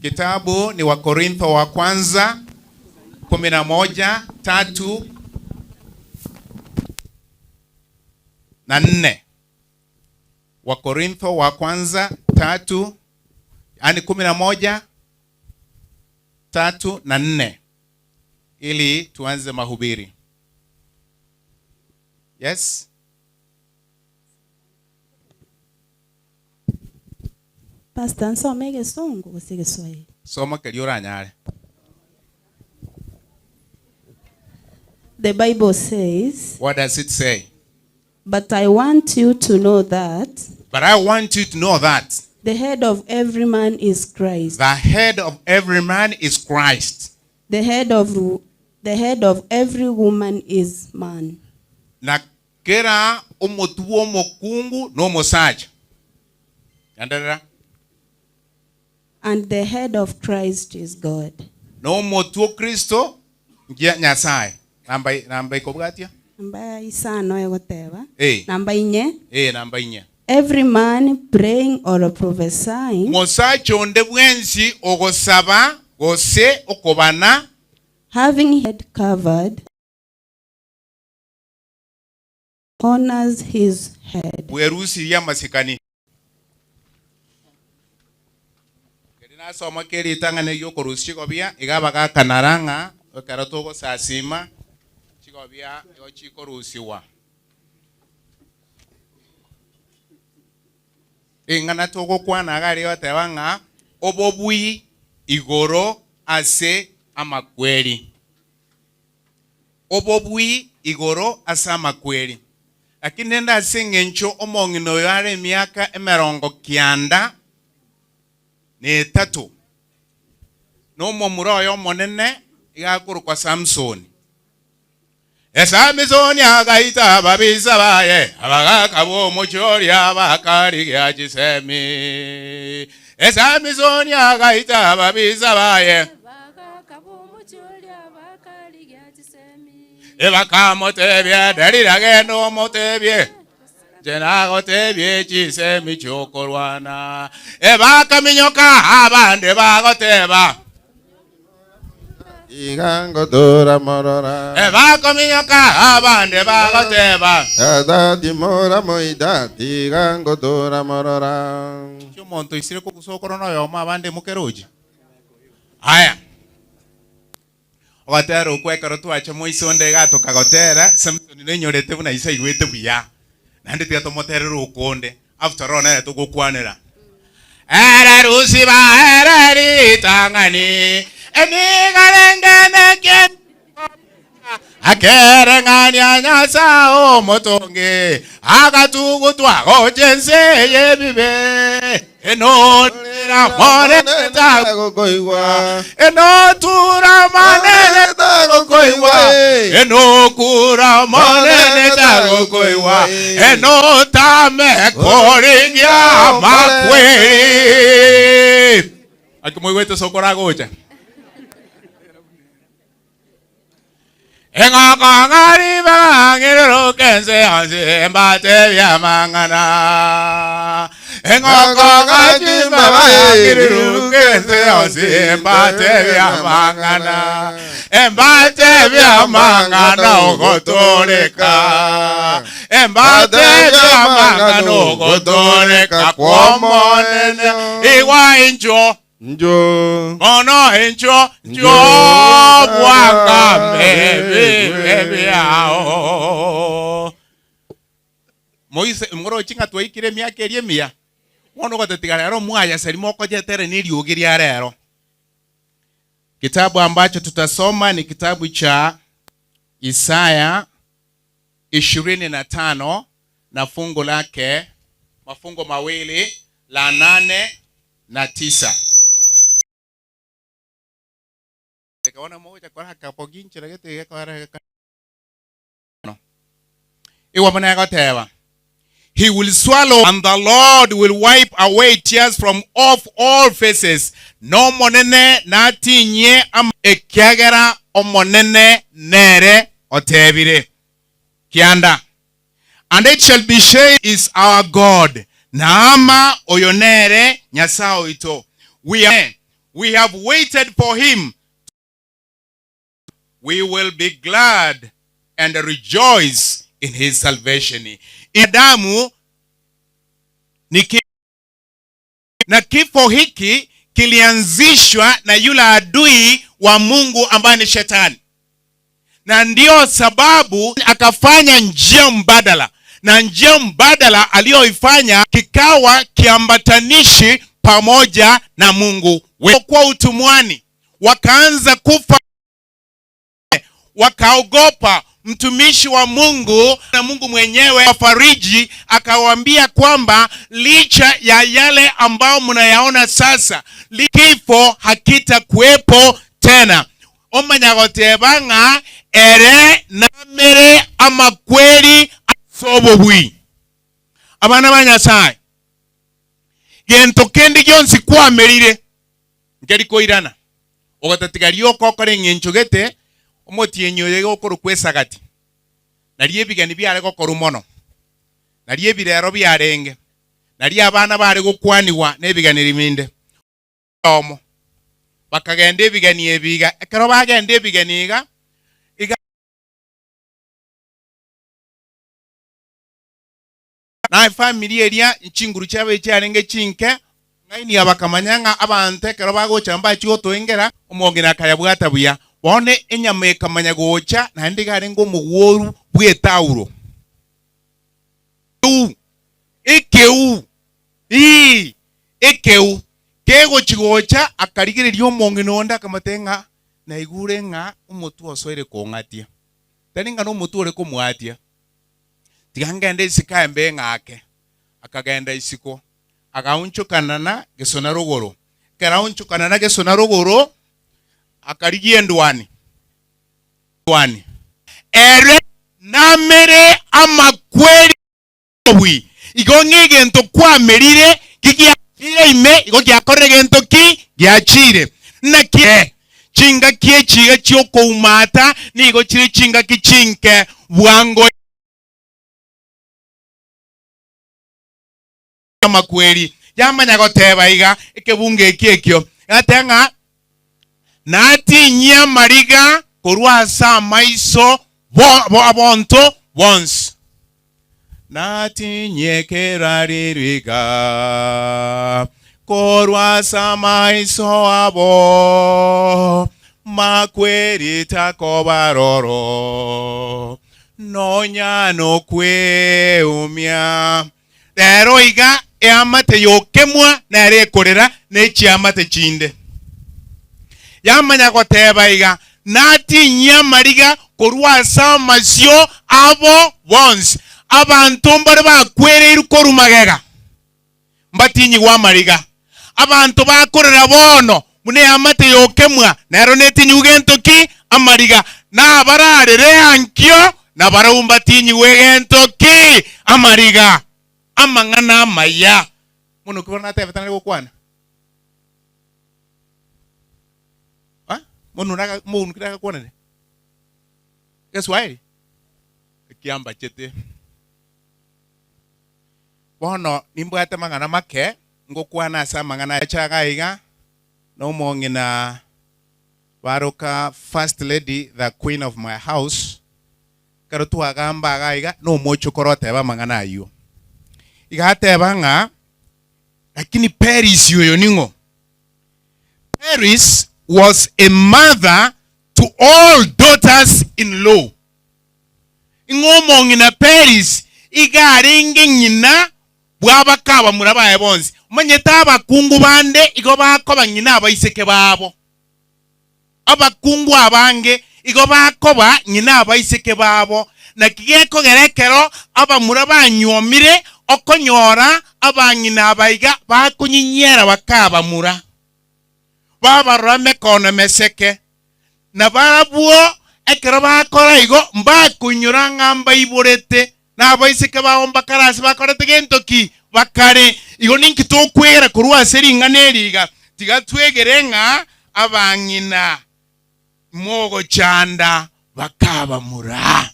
Kitabu ni Wakorintho wa kwanza kumi na moja tatu na nne. Wakorintho wa kwanza tatu, yaani 11 3 na 4, ili tuanze mahubiri. Yes? Pastor, nsome egesongo gose egeswahili? Soma keria oranyare. The Bible says, What does it say? But I want you to know that But I want you to know that the head of every man is Christ. the head of every man is Christ. The head of the head of every woman is man. Na kera omotwe bw'omokungu nomosacha. Genderera. And the head of Christ is God. Na omotwe o Kristo ngia Nyasae. Namba namba ikobwatia? Namba isano egoteba. Eh. Namba inye. Eh, namba inye. Every man praying or prophesying. Mosacha onde bwensi ogosaba gose okobana. Having head covered. Honors his head. Bwerusirie amasikani. Keria nasoma keritang'ani ri'okorusia chigobia, iga abagakanara ng'a ekero togosasima, chigobia nigo chikorusigwa. Ring'ana togokwana iga rigoteba ng'a obobui igoro ase amakweri. Obobui igoro ase amakweri. Lakini rende ase engencho omong'ina oyo are emiaka 90 na etato, na omomura oye omonene iga akorokwa Samsoni. Samisoni agaita ababisa baye, abagaaka b'omochie oria bakarigia chisemi. Samisoni agaita ababisa baye. Bakamotebia, Delila, genda omotebie, Inche nagotebie chisemi chi'okorwana. Bakaminyoka abande bagoteba. Iga ngotura morora. Bakominyoka abande bagoteba. Tata timora moita tiga ngotura morora. Omonto oisire kogusokora noyomo abande mokeroche. Aya. Ogotera okwo ekero twacha moisonde iga tokagotera, Samson nainyorete buna ise aigwete buya, naende tiga tomoterere okonde, after all nere togokwanera. Ere Lusiba, ere ritang'ani, enigo arenge nekieni Akereng'ania Nyasae omotongi, agatugutwa gocha ense y'ebibe. Enotura monene tagokoigwa, enotura monene tagokoigwa, enokura monene tagokoigwa, enotame korigia amakweri. Aki moigwete sokoro agocha? Eng'oko ng'a ribaga ng'iruruke ense yonsi mbatebie amang'ana. Eng'oko ng'a chimbaba ng'iruruke ense yonsi mbatebie amang'ana. Mbatebie amang'ana ogotooreka. Mbatebie amang'ana ogotooreka kw'Omonene. Igwa inchuo. Njo. Bono inchuo, nchuo bwakame ebibe biao. Moise, moroche ng'a twaikire emiaka eria emiya? Bono ogotetiga rero mwayaseri mokoyetere neriogi ria rero. Kitabu ambacho tutasoma ni kitabu cha Isaya 25 na fungu lake mafungo mawili la nane na tisa. Igwa buna egoteba, He will swallow and the Lord will wipe away tears from off all faces, n'Omonene natinyie ama ekiagera Omonene nere otebire. Kianda. And it shall be said is our God, Naama oyo nere Nyasae oito. We are. We have waited for him we will be glad and rejoice in his salvation. Adamu ni ki na kifo hiki kilianzishwa na yule adui wa Mungu ambaye ni Shetani, na ndiyo sababu akafanya njia mbadala, na njia mbadala aliyoifanya kikawa kiambatanishi pamoja na Mungu. Kwa utumwani wakaanza kufa, wakaogopa mtumishi wa Mungu na Mungu mwenyewe wafariji, akawaambia kwamba licha ya yale ambayo mnayaona sasa, kifo hakitakuwepo tena. Omanya goteba ng'a ere namere amakweri ase obobui. Abana ba Nyasae, gento kende gionsi kwamerire nkeri koirana, Ogatatiga rioka okore eng'encho gete, omotienyi oyo iga okorokwa esagati, nario ebigeni biare gokorwa mono, nario ebirero biarenge, nario abana bare gokwanigwa nebiganeri binde. Oyomo, bakagenda ebigeni ebi iga. Ekero bagenda ebigeni iga, iga. Na efamiri eria chinguru chiabo echiarenge chinke, ng'ainia bakamanya ng'a abanto ekero bagocha mbachie gotoengera, omong'ina akayabwata buya. Bono enyama ekamanya gocha, naende iga arenge omogworu bw'etauro. Ekeu, ekeu, ii, ekeu kegochi gocha, akarigereria omong'ina onde akamotebia ng'a naigure ng'a omotwe osoire kong'atia. Tari ng'a nomotwe ore komwatia. Tiga ngende isiko aye mbe ng'ake. Akagenda isiko, agaonchokana na gesona rogoro. Ekero aonchokana na gesona rogoro, akarigia endwani. Endwani. Ere namere amakweri obwi. Igo ng'a egento kwamerire kigiachire ime, igo giakorire gento ki? Giachire. Naki chingaki echi iga chi'okoumata nigo chire chingaki chinke bwango. Amakweri yamanya goteba iga, ekebungo eki ekio gateba ng'a natinyie amariga korwa ase amaiso abonto bonsi. Natinyie kera ririga korwa ase amaiso abo, makweri takoba aroro, nonya nokweumia. Rero iga eamate y'okemwa nere ekorera ne chiamate chinde. Yamanya goteba iga, Natinyie amariga korwa ase amasio abo bonsi. Abanto mbare bakwereirwe korwa magega, mbatinyigwe amariga. Abanto bakorera bono buna eamate y'okemwa, nero netinyigwe gento ki? Amariga. Na abararere ankio, nabarabwo mbatinyigwe egento ki? Amariga. Amang'ana amaya. Mono ki bono natebete nare gokwana? Ah, mono naga mono ki nagakwanire? Egeswahili? Ekiambachete. Bono nimbwate mang'ana make ngokwana ase amang'ana acha iga iga, na omong'ina baroka first lady the queen of my house, ekero twagamba iga iga na omochokoro oteba amang'ana ayio. Iga ateba ng'a lakini Peris oyo ning'o? Peris was a mother to all daughters in law. Ing'o omong'ina Peris iga arenge ng'ina bw'abaka abamura baye bonsi. Omanyete abakungu bande igo bakoba ng'ina abaiseke babo. Abakungu abange igo bakoba ng'ina abaiseke babo. Naki gekogera ekero abamura banyuomire okonyora abang'ina aba iga bakonyinyera baka abamura, babarora emekono emeseke, Na barabwo ekero bakora igo mbakoinyora ng'a mbaiborete, na abaiseke babo mbakare ase bakorete gento ki? Bakare. Igo ninki tokwegera korwa ase ring'ana eri iga? Tiga twegere ng'a abang'ina mogochanda bakabamura.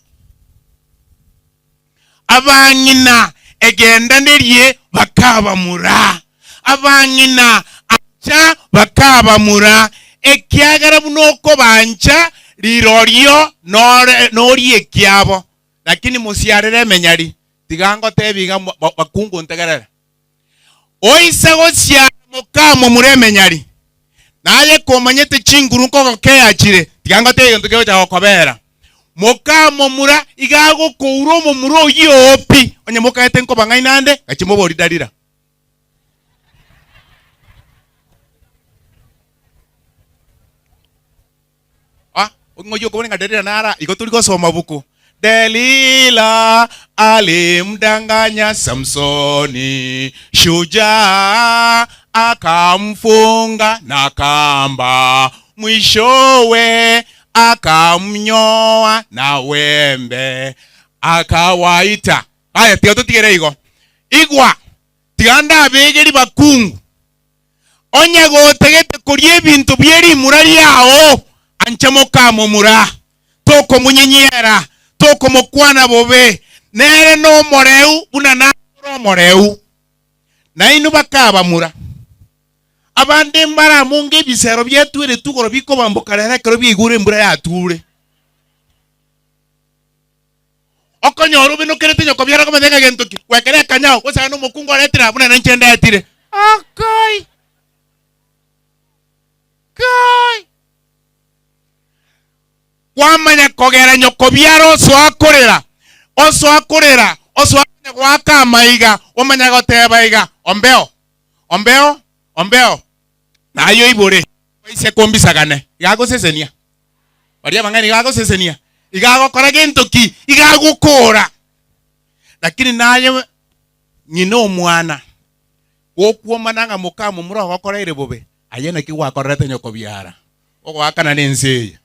Abang'ina egendanerie bakabamura. Abang'ina. Cha bakabamura, ekiagera buna okobancha rirorio nore norie ekiabo. Lakini mosiarere emenyari, tiga ngotebi iga bakungu ntegerere. Oise gosiara mokamomura emenyari, naye komanyete chinguru nkogokea chire, tiga ngotebi egento kegocha gokobera. Mokamomura iga agokoura omomura oyio oo pi, onye mokaete nkobang'aina ande, gachia moborie Dalila. Ah, ng'oyio okobora ng'a Delila nara, igo tori gosoma buku. Delila alimdanganya Samsoni, shujaa akamfunga na kamba, mwishowe akamnyoa na wembe, akawaita. Aya, tiga totigere igo. Igwa, tiga ndabegeri bakungu. Onye gotegete koria ebinto bie rimura riao, ancha mokamomura, tokomonyenyiera, tokomokwana bobe, nere nomoreu buna naye ore omoreu. Nainwe bakabamura. Abande mbaramonge ebisero biatweretwe igoro bikobamboka rero ekero biaigure embura yature. Okonyora obenokerete nyoko biara komanya ng'a gento ki gwekera ekanyao gose aye nomokungu oretire aa buna ninche ndetire. Akai! Kai! Kwamanya kogera nyoko biara osoa korera, osoa korera, osoa konya goaka amaiga, omanya goteba iga, Ombeo, ombeo, ombeo, naye oibore, oise kombisagane. Iga agosesenia. Baria abang'aini iga agosesenia, iga agokora gento ki? Iga agokora. Lakini naye ng'ina omwana, gokwomana ng'a mokamomura ogokoreire bobe, aye naki gwakorerete nyoko biara? Ogoakana nense eye.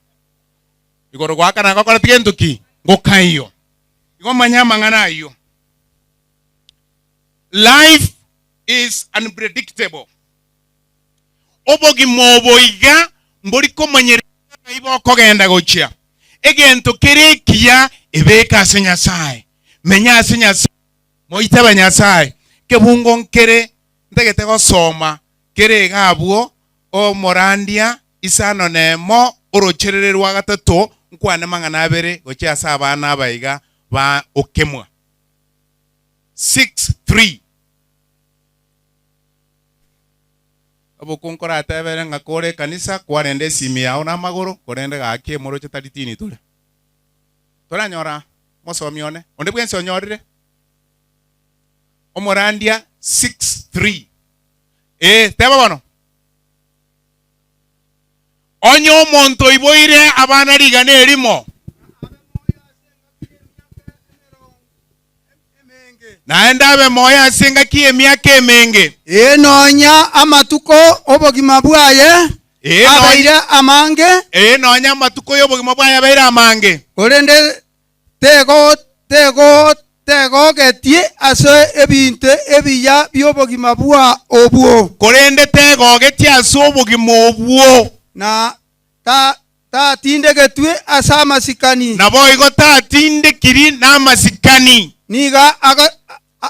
Igoro goakana ngokoreti gento ki? Ngokaiyo. Igo manya amang'ana ayio. Life is unpredictable. Obogima obo iga mbori komanyerera ng'ai bokogenda gochia. Egento kere ekiya ebeke ase Nyasae. Menya ase Nyasae, moitabe Nyasae. Kebungo nkere ntagete gosoma kere iga abwo omorandia isano nemo orocherere rwa gatato nkwane mang'ana abere gochia ase abana aba iga ba okemwa. 6:3. Obokungu koratebere ng'a kore ekanisa kwarende esimi yao namagoro, korende gaki emoroche tari tini tore. Toranyora mosomi one, onde bwensi onyorire? Omorandia 6:3. Ee, teba bono. Onye omonto oiboire abana rigana erimo, Naende abe moyo ase engaki y'emiaka emenge. Ee, nonya amatuko 'obogima bwaye Ee, nonya- abeire amange, Ee, nonya amatuko y'obogima bwaye abeire amange. korende tego tego tegogetie ase ebinto ebiya bi'obogima bwa obwo. Korende tegogetie ase obogima obwo. Na ta Tatindegetwe ase amasikani. Naboigo tatindekiri namasikani. Nigo aga, a,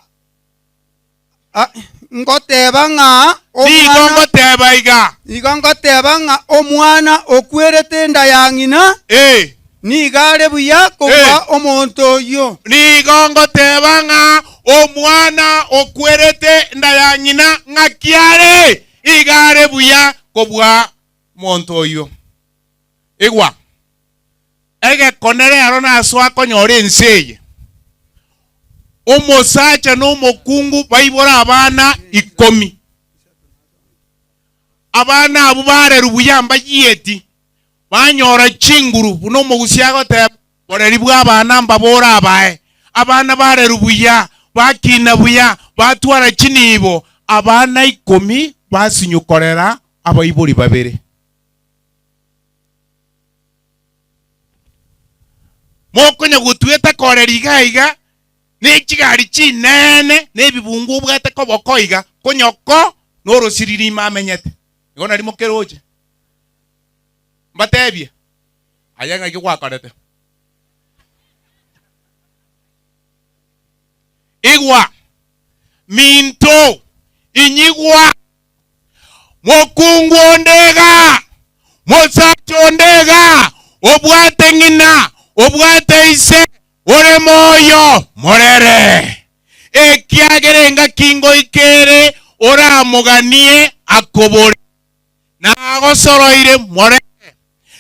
a, ngoteba ng'a Nigo omwana, ngoteba iga. nigo ngoteba ng'a omwana okwerete enda ya ng'ina Ee. nigo are buya kobua Eh. omonto oyio. Nigo ngoteba ng'a omwana okwerete enda ya ng'ina ng'aki are? Iga are buya kobua Omonto oyio. Igwa, egekone rero nasoa akonyora ense eye, omosacha na omokungu baibore abana ikomi. Abana abwo barerwa buya mbayieti, banyora chinguru buna omogusia agoteba, Boreri bw'abana mbabore abae. Abana barerwa buya, bakina buya, batwara chinibo, abana ikomi basinyukorera abaibori babere. Mokonya gotweta korera iga iga, ne chigari chinene, na ebibungo obwate koboko iga, konyoko norosiriri ime amenyete. Igo nari mokeroche. Mbatebie, aye ng'aki gwakorete? Igwa, minto, inyigwa. Mokungu onde iga, mosacha onde iga, obwate ng'ina, obwate ise, ore moyo, morere. Ekiagera engaki ngoika ere oramoganie akobore, Nagosoroire, morere.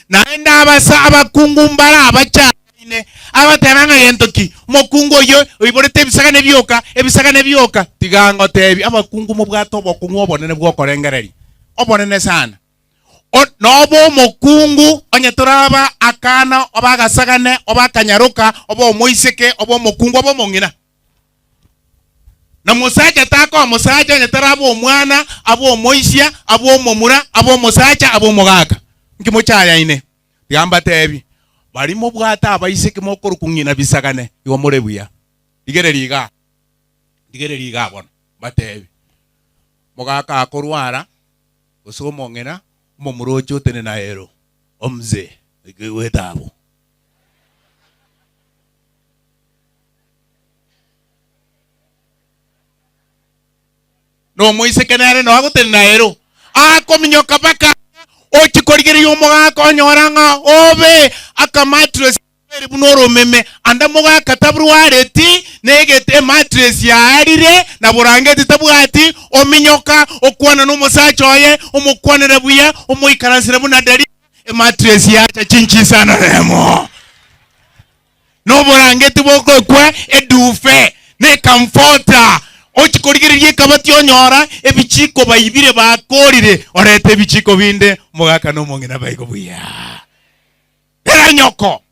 Naende abasa abakungu mbare abachaine, abateba ng'a gento ki? Omokungu oyio oiborete ebisagane bioka, ebisagane bioka. Tiga ngotebi, abakungu mobwate obokong'u obonene bw'okorengereria, obonene sana. O, nobe omokungu, onye toraba akana, obe agasagane, obe akanyaroka, obe omoiseke, obe omokungu, obe omong'ina. Na mosacha takoa mosacha onye taraba omwana, abe omoisia, abe omomura, abe omosacha, abe omogaka. Inki mochayaine? Tiga mbatebi, baria mobwate abaiseke mokorokwa ng'ina bisagane, igo more buya. Rigereria igaa, rigereria igaa bono, mbatebi, mogaka akorwara, gose omong'ina, omomura oche otenena ero, omzee, oigwete abwo. Nomoiseke nere noa gotenena ero, akominyoka mpaka ochie korigereria omogaka onyora ng'a obe akamattress ere buna oromeme, ande mogaka tabrwareti negete emattress yaarire na borangeti tabwati, ominyoka okwana nomosacha oye, omokwanere buya, omoikaransere buna Delila, emattress yacha chinchisano remo. Noborangeti bokogwa edufe, na ekamfota, ochie korigereria ekabati onyora ebichiko baibire bakorire, orete ebichiko binde, omogaka na omong'ina baigwe buya. Rera nyoko,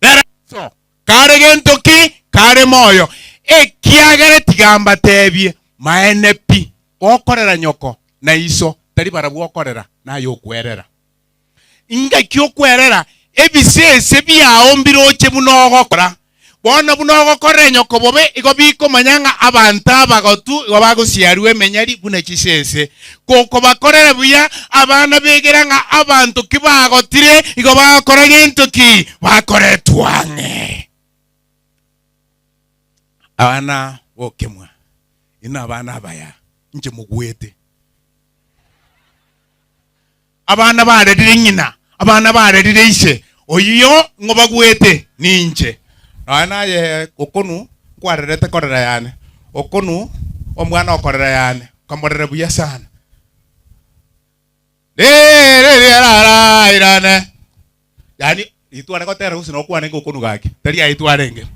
rera iso, kare gento ki? Kare moyo. Ekiagera tiga mbatebie, maene pi, gokorera nyoko na iso, tari barabwo okorera, naye okwerera. Ingaki okwerera ebisese biao mbiroche buna ogokora. Bono buna ogokorera nyoko bobe, igo bikomanya ng'a abanto abagotu igo bagosiarwa emenyari buna chisese. Gokobakorera buya, abana begera ng'a abanto ki bagotire igo bagokora gento ki? Bakoretwa ang'e. Abana bokemwa, inwe abana abaya, inche mogwete. Abana barerire ng'ina, abana barerire ise, oyio ng'o bagwete? Ninche. Nonya naye okonu nkwarerete korera yane, okonu omwana okorera yane, nkamorera buya sana. Rerererarairane. Yaani ritware gotera gose nokwanenge okonu gaki, tari aye twarenge.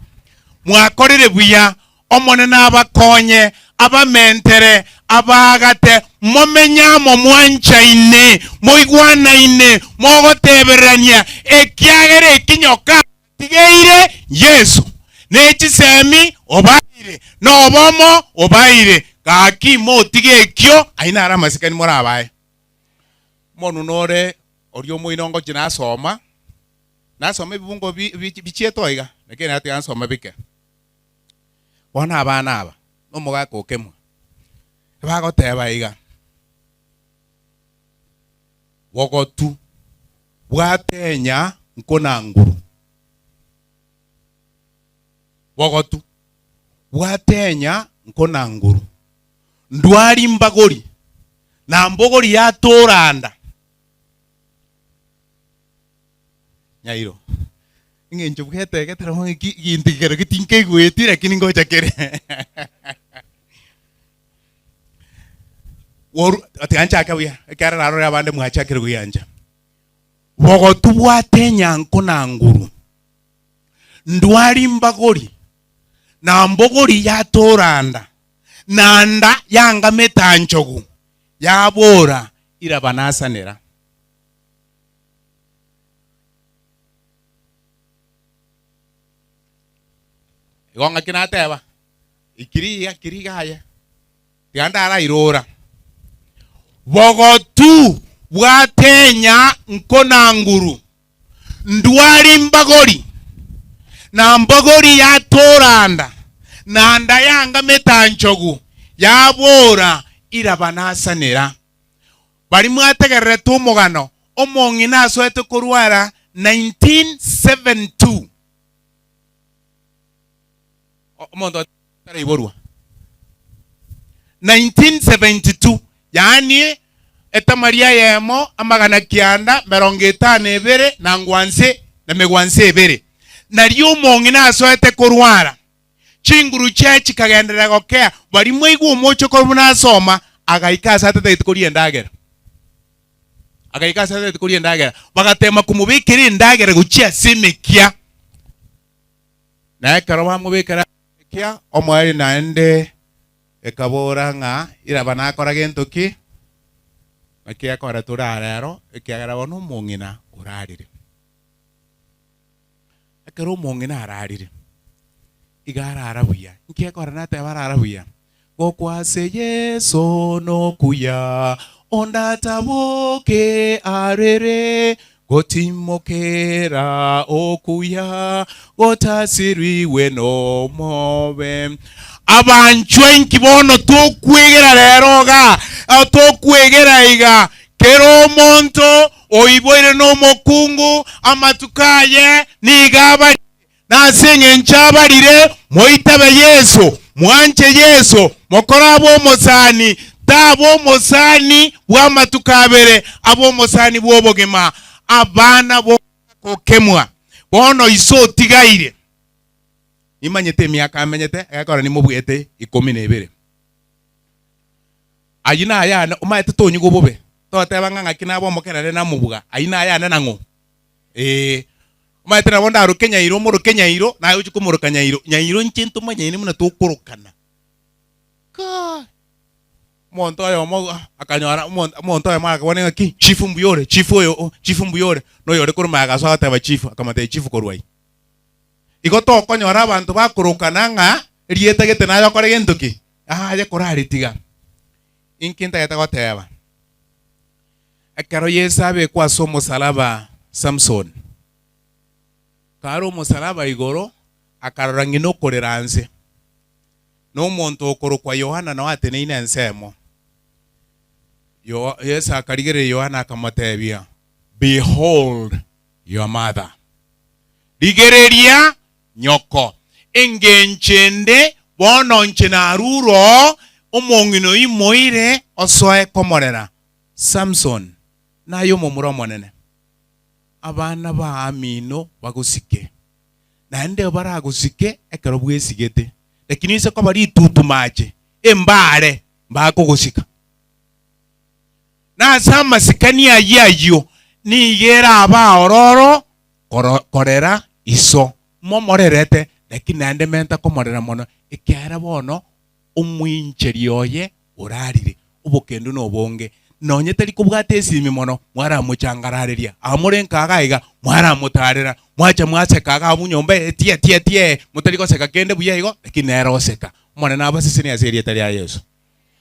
Mwakorire buya, Omonene abakonye, abamentere, abaagate, momenye amo mwanchaine, moigwanaine, mogotebererania, ekiagera ekinyoka atigeire Yeso, ne chisemi obaeire, na obomo obaeire. Gaki motige ekio, ayio naro amasikani morabae. Monwe nore oria omoino ngochia nasoma, nasoma ebibungo bichiete oo iga, lakini natiga nsome bike. Bono abana aba nomogaka okemwa, bagoteba iga, Bogotu bwatenya nkona nguru, bogotu bwatenya nkona nguru, ndwari mbagori, na mbogori yatoranda. Nyairo, eng'encho bwetegetera bono ki ginto kero tinkeigweti lakini ngocha kere. Woru tiga nchake buya, ekiagera narorire abande mwachakire kogiancha. Bogotu bwate enyanko na nguru, ndwari mbagori, na mbogori yatoranda, na nda yanga metanchogu, yabora irabanasanera. Igo ng'aki nateba, ikiri iga, kiri iga aye, tiga ndarairora. Bogotu bwatenya nkona nguru, ndwari mbagori, na mbogori yatoranda, na nda yanga metanchogu, yabora irabanasanera. Baria mwategererete omogano, omong'ina asoete korwara 1972. Omonto ataraiborwa. 1972, yaani. Etama ri'eyemo 950 na ngwanse na megwanse ebere. Nario omong'ina asoete korwara, chinguru chiaye chikagenderera gokea, baria mwaigwa omochokoro buna asoma, agaika ase atatagete koria endagera. Agaika ase atatagete koria endagera, bagateema komobekera endagera gochia ase emekia. Na ekero bamobekera ase emekia, omoerio naende Ekabora ng'a iraba nakora gento ki? Naki ekore tore aa rero, ekiagera bono omong'ina orarire. Ekero omong'ina ararire, iga arara buya. Nki ekore nateba arara buya? Gokwa ase Yeso nokuya, onde ataboke arere, Gotimokera okuya gotasirigwe nomobe. Abanchwa inki bono tokwegera rero iga? Tokwegera iga, kera omonto oiboire nomokungu amatuko aye nigo abarire, Na ase engencho abarire, moitabe Yeso, mwanche Yeso, mokore abe omosani, taba omosani bw'amatuko abere, abe omosani bw'obogima. Abana b'ogokemwa. Bono iso otigaire. Nimanyete emiaka amenyete, egekora nimobuete ikomi na ebere. Ayio nayane, omanyete tonyigwa bobe, toteba ng'a ng'aki nabe omokerere namobuga, ayio nayane nang'o? Ee. Omanyete nabo ndaroke Nyairo omoroke Nyairo, naye ochie komoroka Nyairo. Nyairo inche ntomanyaine buna tokorokana. Kai! Omonto oyomo akanyora omonto omonto oyomo akabona ng'aki, chief mbuya ore, chief oyo o, chief mbuya ore, na oyore korwa magega ase agateba chief, akamotebia chief korwa ayio. Igo tokonyora abanto bakorokana ng'a erieta gete naye okore gento ki? Aye koraritiga. Inki ntagete goteba? Ekero Yeso abekwa ase omosalaba, Samson, kare omosalaba igoro, akarora ng'ina okorera nse, na omonto okorokwa Yohana nao ateneine ensemo. Yeso akarigereria Yohana akamotebia, Behold your mother! Rigereria nyoko. Engencho ende, bono inche narure oo, omong'ina oyio moire osoe komorera. Samson, naye omomura omonene, abana b'amino bagosike, naende baragosike ekero bwesigete, lakini inse koba ritutumache embaare mbakogosika. Na ase amasikani ayio ayio nigo erabe aororo korera iso, momorerete, lakini naende menta komorera mono, ekiagera bono omwincheri oye orarire, obokendu nobonge, nonye tari kobwata esimi mono, mwaramochangarariria, amore nka iga iga, mwaramotarera, mwacha mwaseka iga abwo nyomba eye tie tie tie, motari goseka kende buya igo, lakini nere oseka. Omonene abasesenie ase erieta ria Yeso.